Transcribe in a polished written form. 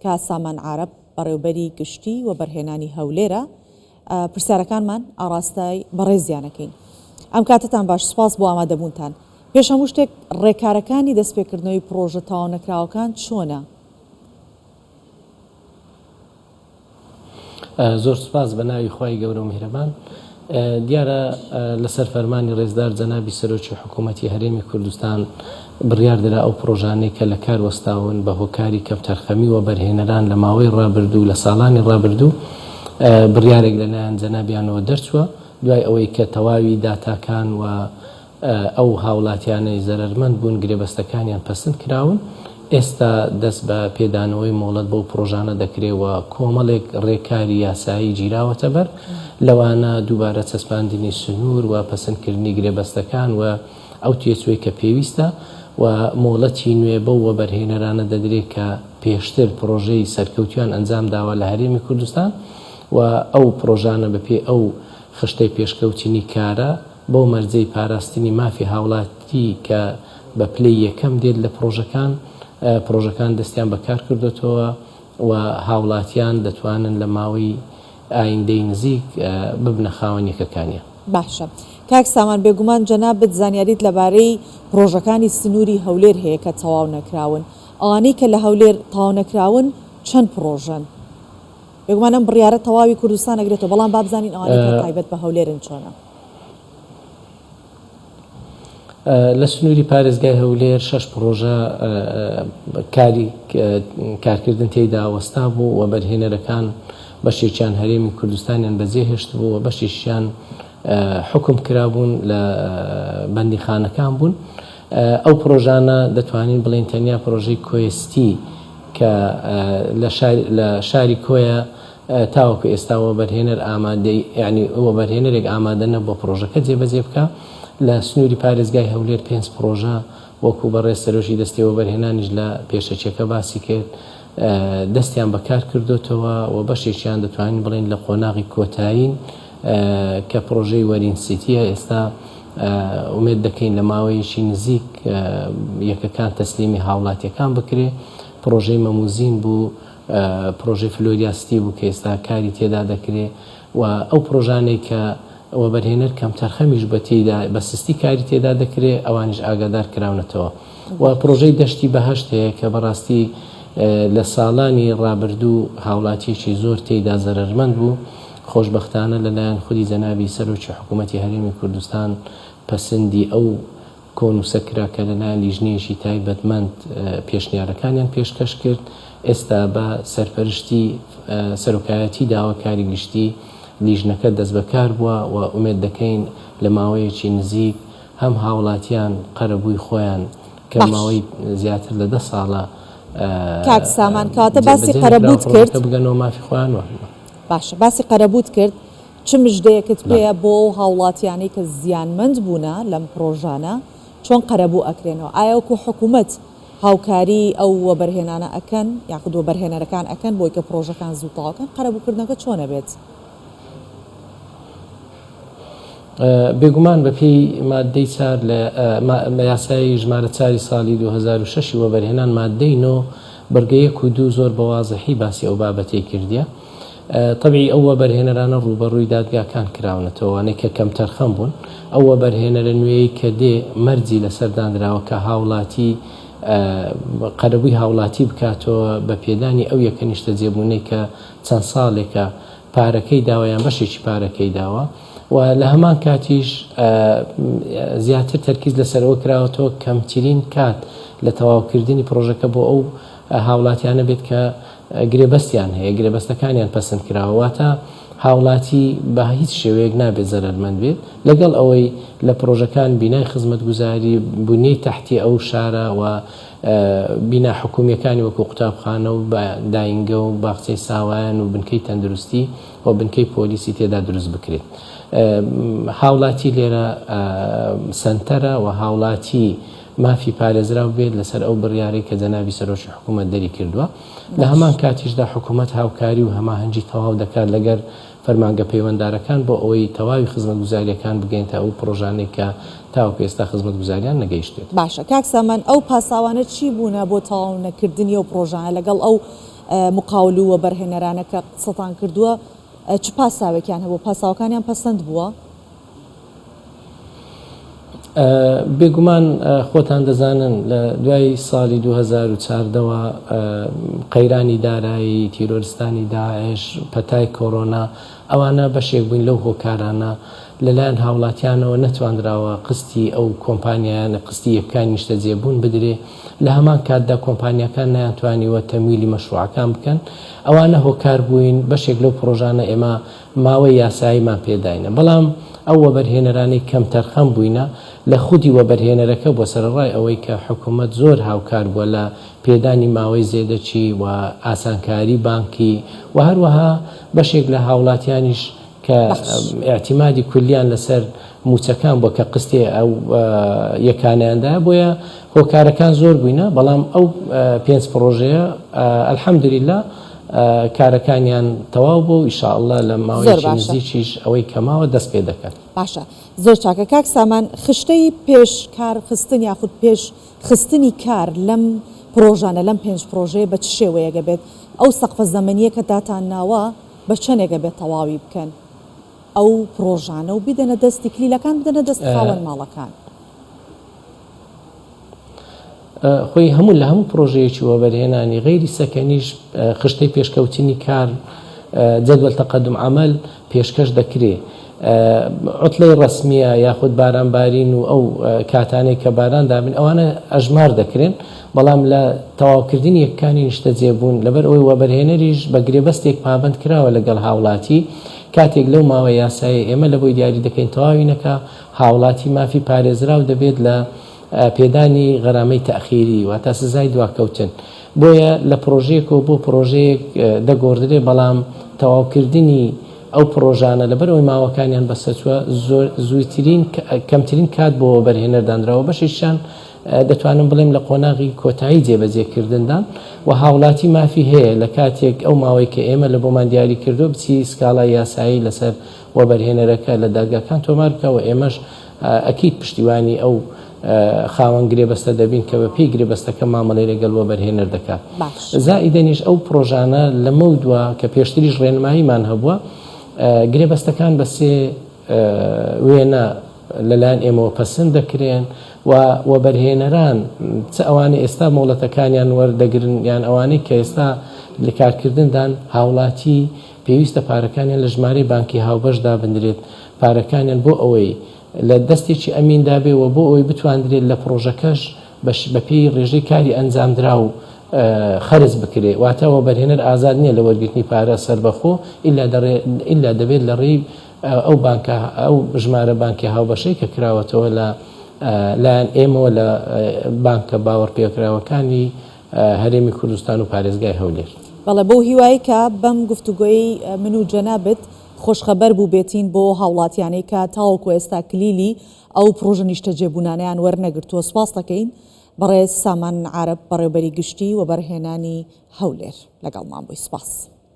کە سامان عارەب بەڕێوبەری گشتی وەبەرهێنانی هەولێرە، پرسیارەکانمان ئاڕاستەی بەڕێزیان ئەکەین. ئەم کاتەتان باش، سوپاس بۆ ئامادەبوونتان. پێش هەموو شتێک ڕێکارەکانی دەستپێکردنەوەی پڕۆژە تەواونەکراوەکان چۆنە؟ زۆر سوپاس بە ناوی خوای گەورە و میهرەبان. دیارە لەسەر فەرمانی ڕێزدار جەنابی سەرۆکی حکوومەتی هەرێمی کوردستان بڕیار درا ئەو پڕۆژانەی کە لە کار وەستاون بە هۆکاری کەمتەرخەمی وەبەرهێنەران لە ماوەی ڕابردوو لە ساڵانی ڕابردوو بڕیارێک لەلایەن جەنابیانەوە دەرچووە دوای ئەوەی کە تەواوی داتاکان و ئەو هاوڵاتیانەی زەرەرمەند بوون گرێبەستەکانیان پەسند کراون، ئێستا دەست بە پێدانەوەی مۆڵەت بەو پڕۆژانە دەکرێ و کۆمەڵێک ڕێکاری یاسایی گیراوەتە بەر، لەوانە دووبارە چەسپاندنی سنوور و پەسندکردنی گرێبەستەکان و ئەو تێچووەی کە پێویستە و مۆڵەتی نوێ بەو وەبەرهێنەرانە دەدرێ کە پێشتر پڕۆژەی سەرکەوتوویان ئەنجام داوە لە هەرێمی کوردستان و ئەو پڕۆژانە بەپێی ئەو خشتەی پێشکەوتنی کارە بەو مەرجەی پاراستنی مافی هاوڵاتی کە بە پلەی یەکەم دێت لە پڕۆژەکان، پڕۆژەکان دەستیان بە کار کردۆتەوە و هاوڵاتیان دەتوانن لە ماوەی ئایندەی نزیک ببنە خاوەن یەکەکانیان. باشە کاک سامان بێگومان جەنابت زانیاریت لەبارەی پڕۆژەکانی سنووری هەولێر هەیە کە تەواو نەکراون، ئەوانەی کە لە هەولێر تەواو نەکراون چەند پڕۆژەن؟ بێگومان ئەم بڕیارە تەواوی کوردستان ئەگرێتەوە، بەڵام با بزانین ئەوانەی کە تایبەت بە هەولێرن چۆنە؟ لە سنووری پارێزگای هەولێر شەش پڕۆژە کاری کارکردن تێیدا وەستا بوو و بەرهێنەرەکان بەشێکیان هەرێمی کوردستانیان بەجێهێشتبوو و بەشێکیان حوکم کرابوون لە بەندیخانەکان بوون. ئەو پڕۆژانە دەتوانین بڵێین تەنیا پڕۆژەی کۆیە ستی کە لە شاری کۆیە تاوەکو ئێستا وەبەرهێنەر ئامادەی یانی وەبەرهێنەرێک ئامادە نەبووە پڕۆژەکە جێبەجێ بکا. لە سنووری پارێزگای هەولێر پێنج پڕۆژە وەکو بەڕێز سەرۆکی دەستەی وەبەرهێنانیش لە پێشەکیەکە باسی کرد دەستیان بە کار کردۆتەوە و بەشێکیان دەتوانین بڵێین لە قۆناغی کۆتایین کە پڕۆژەی وەرین سیتیە ئێستا ئومێد دەکەین لە ماوەیەکی نزیک یەکەکان تەسلیمی هاوڵاتیەکان بکرێ. پڕۆژەی مەموزین بوو، پڕۆژەی فلۆریا ستی بوو کە ئێستا کاری تێدا دەکرێ و ئەو پڕۆژانەی کە وەبەرهێنەر کەمتەرخەمیش بە تێیدا بە سستی کاری تێدا دەکرێ ئەوانیش ئاگادار کراونەتەوە و پڕۆژەی دەشتی بەهەشت هەیە کە بەڕاستی لە ساڵانی ڕابردوو هاوڵاتیەکی زۆر تێیدا زەرەرمەند بوو خۆشبەختانە لەلایەن خودی جەنابی سەرۆکی حکوومەتی هەرێمی کوردستان پەسندی ئەو کۆنووسە کرا کە لەلایەن لیژنەیەکی تایبەتمەند پێشنیارەکانیان پێشکەش کرد، ئێستا بە سەرپەرشتی سەرۆکایەتی داواکاری گشتی لیژنەکە دەستبەکار بووە و ئومێد دەکەین لە ماوەیەکی نزیک هەم هاوڵاتیان قەرەبووی خۆیان کە باش. ماوەی زیاتر لە دە ساڵە کاک سامان کەواتە باسی جێبەجێ نەکراوە قەرەبووت کرد. پڕۆژەکە بگەنەوە مافی خۆیان و. باشە باسی قەرەبووت کرد چ مژدەیەکت بەڵێ. پێیە بۆ ئەو هاوڵاتیانەی کە زیانمەند بوونە لەم پڕۆژانە چۆن قەرەبوو ئەکرێنەوە ئایا وەکو حکومەت هاوکاری ئەو وەبەرهێنانە ئەکەن یاخود وەبەرهێنەرەکان ئەکەن بۆی کە پڕۆژەکان زوو تەواو کەن قەرەبووکردنەکە چۆن ئەبێت؟ بێگومان بەپێی ماددەی چار لە یاسای ژمارە چاری ساڵی 2006 ی وەبەرهێنان ماددەی نۆ بڕگە یەک و دوو زۆر بە وازحی باسی ئەو بابەتەی کردیە. تەبعی ئەو وەبەرهێنەرانە ڕووبەڕووی دادگاکان کراونەتەوە، ئەوانەی کە کەمتەرخەم بوون. ئەو وەبەرهێنەرە نوێیەی کە دێ مەرجی لەسەر دانراوە کە هاوڵاتی قەرەبووی هاوڵاتی بکاتەوە بە پێدانی ئەو یەکە نیشتەجێبوونەی کە چەند ساڵێکە پارەکەی داوە یان بەشێکی پارەکەی داوە و لە هەمان کاتیش زیاتر تەرکیز لەسەر ئەوە کراوەتەوە کەمترین کات لە تەواوکردنی پڕۆژەکە بۆ ئەو هاوڵاتیانە بێت کە گرێبەستیان هەیە، گرێبەستەکانیان پەسند کراوە، واتە هاوڵاتی بە هیچ شێوەیەک نابێت زەرەرمەند بێت، لەگەڵ ئەوەی لە پڕۆژەکان بینای خزمەتگوزاری، بنیەی تەحتی ئەو شارە و بینا حکومییەکانی وەکو قوتابخانە و داینگە و باخچەی ساوایان و بنکەی تەندروستی و بنکەی پۆلیسی تێدا دروست بکرێت. هاوڵاتی لێرە سەنتەرە و هاوڵاتی مافی پارێزراو بێت لەسەر ئەو بڕیارەی کە جەنابی سەرۆکی حکوومەت دەری کردووە. لە هەمان کاتیشدا حکوومەت هاوکاری و هەماهەنگی تەواو دەکات لەگەر فەرمانگە پەیوەندارەکان بۆ ئەوەی تەواوی خزمەتگوزارییەکان بگەینتە ئەو پڕۆژانەی کە تاوەکو ئێستا خزمەتگوزاریان نەگەیشتێت. باشە کاک سامان ئەو پاساوانە چی بوونە بۆ تەواو نەکردنی ئەو پڕۆژانە لەگەڵ ئەو مقاول و وەبەرهێنەرانە کە قسەتان کردووە چ پاساوێکیان هەبووە پاساوەکانیان پەسەند بووە؟ بێگومان خۆتان دەزانن لە دوای ساڵی 2014 وە قەیرانی دارایی، تیرۆرستانی داعش، پەتای کۆرۆنا ئەوانە بەشێک بووین لەو هۆکارانە لەلایەن هاوڵاتیانەوە نەتوانراوە قستی ئەو کۆمپانیایانە قستی یەکانی نیشتەجێبوون بدرێ لە هەمان کاتدا کۆمپانیاکان نەیانتوانیوە تەمویلی مەشروعەکان بکەن ئەوانە هۆکار بووین بەشێک لەو پڕۆژانە ئێمە ماوەی یاساییمان پێ داینە بەڵام ئەو وەبەرهێنەرانەی کەمتەرخەم بووینە لە خودی وەبەرهێنەرەکە بووە سەرەڕای ئەوەی کە حکومەت زۆر هاوکار بووە لە پێدانی ماوەی زێدەکی و ئاسانکاری بانکی و هەروەها بەشێک لە هاوڵاتیانیش کە ئیعتیمادی کولیان لەسەر مووچەکان بووە کە قستی ئەو یەکانەیان دایە بۆیە هۆکارەکان زۆر بووینە بەڵام ئەو پێنج پڕۆژەیە الحمدللە کارەکانیان تەواو بووە و ان شاء اللە لە زۆر ماوەیەکی باشە. نزیکیش ئەوەی کە ماوە دەست پێ دەکەن. باشە زۆر چاکە کاک سامان خشتەی پێش کار خستن یاخود پێش خستنی کار لەم پرۆژانە لەم پێنج پرۆژەیە بە چ شێوەیەک ئەبێت ئەو سەقفە زەمەنیە کە داتان ناوە بە چەنێک ئەبێت تەواوی بکەن ئەو پرۆژانە و بیدەنە دەستی کلیلەکان بدەنە دەست خاوەن ماڵەکان؟ خۆی هەموو لە هەموو پڕۆژەیەکی وەبەرهێنانی غەیری سەکەنیش خشتەی پێشکەوتنی کار جدول تقدم عمل پێشکەش دەکرێ عوتڵەی ڕەسمیە یاخود باران بارین و ئەو کاتانەی کە باران دابن ئەوانە ئەژمار دەکرێن بەڵام لە تەواوکردنی یەکانی نیشتەجێبوون لەبەر ئەوەی وەبەرهێنەریش بە گرێبەستێک پابەند کراوە لەگەڵ هاوڵاتی کاتێک لەو ماوە یاسایە ئێمە لە بۆی دیاری دەکەین تەواوی نەکا هاوڵاتی مافی پارێزراو دەبێت لە پێدانی غەرامەی تەئخیری واتە سزای دواکەوتن بۆیە لە پڕۆژەیەکەوە بۆ پڕۆژەیەک دەگۆڕدرێ بەڵام تەواوکردنی ئەو پڕۆژانە لەبەرئەوەی ماوەکانیان بەسەرچووە زۆر زووترین کەمترین کات بۆ وەبەرهێنەر دانراوە بەشێکیان دەتوانم بڵێم لە قۆناغی کۆتایی جێبەجێکردندان و هاوڵاتی مافی هەیە لە کاتێک ئەو ماوەی کە ئێمە لە بۆمان دیاری کردووە بچی سکاڵای یاسایی لەسەر وەبەرهێنەرەکە لە دادگاکان تۆمار بکا و ئێمەش ئەکید پشتیوانی ئەو خاوەن گرێبەستە دەبین کە بە پێی گرێبەستەکە مامەڵەی لەگەڵ وەبەرهێنەر دەکات. باش. زائیدەنیش ئەو پڕۆژانە لەمەودوا کە پێشتریش ڕێنماییمان هەبووە گرێبەستەکان بە سێ وێنە لەلایەن ئێمەوە پەسند دەکرێن و وەبەرهێنەران چ ئەوانەی ئێستا مۆڵەتەکانیان وەردەگرن یان ئەوانەی کە ئێستا لە کارکردندان هاوڵاتی پێویستە پارەکانیان لە ژمارەی بانکی هاوبەش دابنرێت، پارەکانیان بۆ ئەوەی لە دەستێکی ئەمیندا بێ و بۆ ئەوەی بتواندرێت لە پڕۆژەکەش بە بەپێی ڕێژەی کاری ئەنجامدراو خەرج بکرێ، واتە وەبەرهێنەر ئازاد نییە لە وەرگرتنی پارە سەربەخۆ ئیلا دەڕێ ئیلا دەبێت لە ڕێی ئەو بانکە ئەو ژمارە بانکی هاوبەشەی کە کراوەتەوە لە لایەن ئێمەوە لە بانکە باوەڕپێکراوەکانی هەرێمی کوردستان و پارێزگای هەولێر. بەڵێ بەو هیوایەی کە بەم گفتوگۆیەی من و جەنابت خۆشخەبەر بووبێتین بۆ هاوڵاتیانەی کە تاوەکو ئێستا کلیلی ئەو پڕۆژە نیشتەجێبوونانەیان وەرنەگرتووە سوپاست دەکەین بەڕێز سامان عارەب بەڕێوبەری گشتی وەبەرهێنانی هەولێر لەگەڵمان بووی سوپاس.